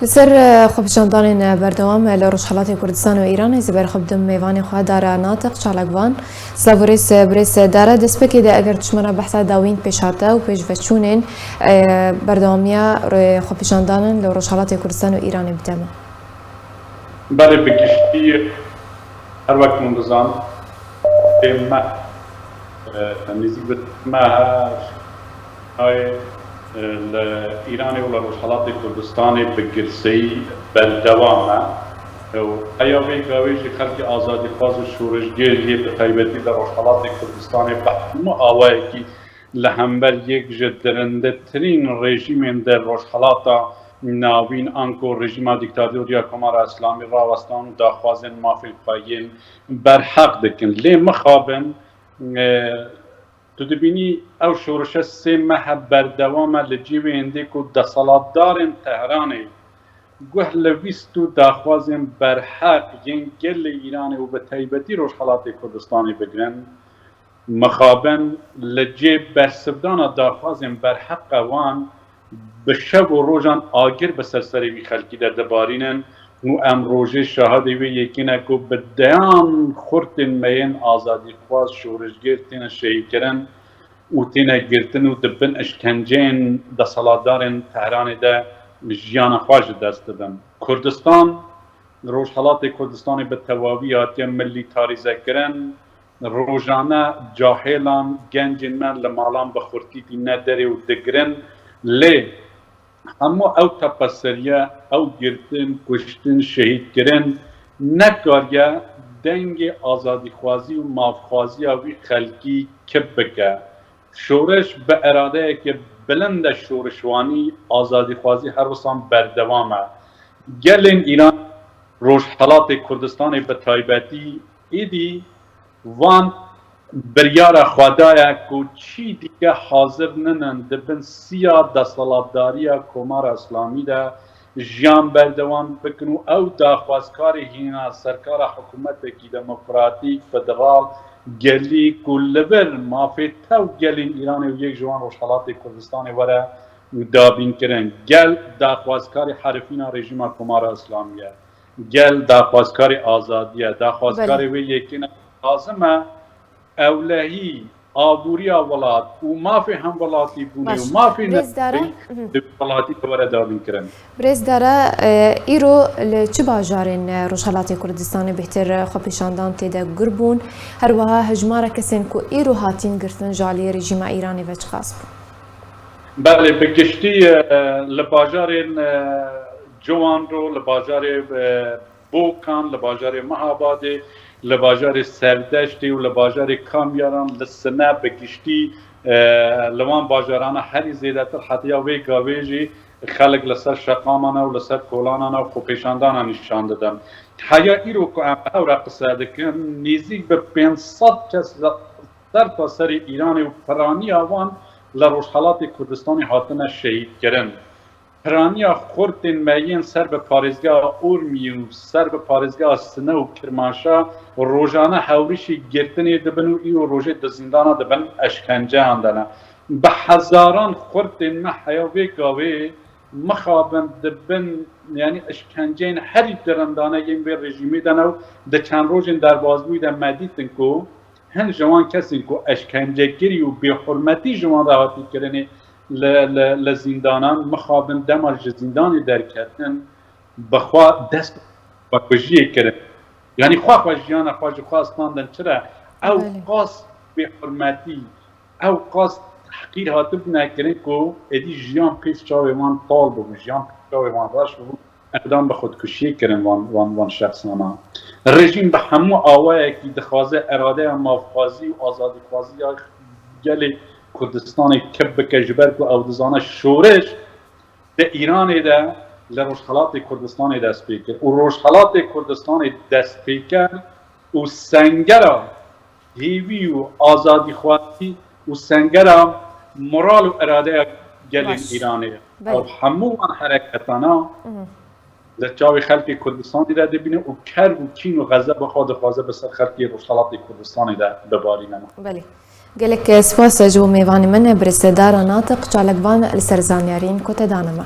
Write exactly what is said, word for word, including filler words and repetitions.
Li ser, e, xwepêşandanên, e, berdewam, e, li Rojhelatê Kurdistan û Îranê, ez ê berxwe bidim mêvanê xwe Dara Natiq, çalakvan. Silav û rêz, e, birêz, e, Dara, destpêkê de eger tu ji me re behsa dawîn pêşhate û pêşveçûnên, e, berdewamiya, e, xwepêşandanan li Rojhelatê Kurdistan û Îranê bide me. Belê, bi giştî her wek hûn dizan, ê me, e, nêzîk bi me her nayê, e, li Îranê û li Rojhelatê Kurdistanê bi girseyî berdewam e. Û heya vê gavê jî xelkê azadîxwaz û şoreşgêr yê bi taybetî li Rojhelatê Kurdistanê bi hemû awayekî li hember yek ji dirindetirîn rejîmên di Rojhelata Navîn anku rejîma dîktatorî ya Komara Îslamî rawestan û daxwazên mafên xwe yên berheq dikin. Lê mixabin, e, tu dibînî ew şoreşe sê mehe berdewam e li cihê wê hindê ku deselatdarên Tehranê guh li wîst û daxwazên berheq yên gelê Îranê û bi taybetî Rojhelatê Kurdistanê bigirin. Mixabin li cê bersivdana daxwazên berheqe wan bi şev û rojan agir bi ser serê wî xelkî de dibarînin û em rojê şahidê wê yekê ne ku bi deyan xurtên me yên azadîxwaz, şoreşgêr têne şehîdkirin û têne girtin û di bin işkenceyên deselatdarên Tehranê de jiyana xwe ji dest didin. Kurdistan, Rojhelatê Kurdistanê bi tewawî hatiye milîtarîzekirin. Rojane cahêlan, gencên me li malan bi xurtî tîne derê û digirin. Lê hemû ew tepeseriye, ew girtin, kuştin, şehîdkirin nekariye dengê azadîxwazî û mafxwaziya wî xelkî kip bike. Şoreş bi eradeyeke bilind e, şoreşwanî, azadîxwazî her wisan berdewam e. Gelên Îran, Rojhelatê Kurdistanê bi taybetî, êdî van biryara xwe daye ku çî dîke hazir ninin di bin siya desthilatdariya Komara Îslamî de jiyan berdewam bikin û ew daxwazkarê hîna serkara hikûmetekî demokratîk, federal, gelî ku li vir mafê tev gelên Îranê û yek ji wan Rojhelatê Kurdistanê were dabînkirin. Gel daxwazkarê herifîna rejîma Komara Îslamî ye. Gel daxwazkarê azadî ye. Daxwazkarê Belê. Wê yekê ne lazim e ewlehî, aboriya welat û mafê hemwelatîbûnê Baş. û mafê Birêz Dara, netewerî mhm. di welatî de were dabînkirin. Birêz Dara, e, îro li çi bajarên, e, Rojhelatê Kurdistanê bêhtir, e, xwepêşandan tê de gur bûn? Her wiha hejmara kesên ku îro hatin girtin ji aliyê rejîma Îranê ve çiqas bû? Belê, bi giştî, e, li bajarên, e, Ciwanro, li bajarê, e, Bokan, li bajarê Mehabadê, li bajarê Serdeştê û li bajarê Kamyaran, li Sine bi giştî, e, li wan bajarana herî zêdetir hetiya wê gavê jî xelk li ser şeqamana û li ser kolanana û xwepêşandana nîşan didin. Heya îro ku em bi hev re qise dikin, nêzîk bi pênc sed kes li serta serê Îranê û piraniya wan li Rojhelatê Kurdistanê hatine şehîdkirin. Piraniya xurtên me yên ser bi parêzgeha Urmiyê û ser bi parêzgeha Sine û Kirmaşa rojane hewrişî girtinê dibin û îro rojê di zîndana dibin eşkenceyan de ne. Bi hezaran xurtên me heya vê gavê mixabin dibin, yanî eşkenceyên herî dirindane yên vê rejîmê de ne û di çend rojên derbasbûyî de me dîtin ku hin ji wan kesên ku eşkencekirî û bêhurmetî ji wan re hatî kirinê li, li, li zîndanan, mixabin dema ji zîndanê derketin, bi xwe dest xwekujiyê kirin. Yanî xwe xwe jiyana xwe ji xwe standin. Çira? Ew Belê. qas bêhurmetî, ew qas tehqîr hatibûne kirin ku êdî jiyan pêş çavê wan tal bibû, jiyan pêş çavê wan reş bibû. Eqdam bi xwedkuşiyê kirin van, van, van şexsana. Rejîm bi hemû awayekî dixwaze eradeya mafxwazî û azadîxwazî ya gelê Kurdistanê kip bike, ji ber ku ew dizane şoreş di Îranê de li Rojhelatê Kurdistanê dest pê kir. Û Rojhelatê Kurdistanê dest pê kir û sengera hêvî û azadîxwazî û sengera moral û iradeya gelên Baş. Îranê ye. Belê. Ew hemû wan hereketana Mhm. li çavê xelkê Kurdistanê de dibîne û kerb û kîn û xezeba xwe dixwaze bi ser xelkê Rojhelatê Kurdistanê de bibarîne. Belê. Gelek spas ji bo mêvanê min, birêz Dara Natiq, çalakvan li ser zanyariyên ku te dane me.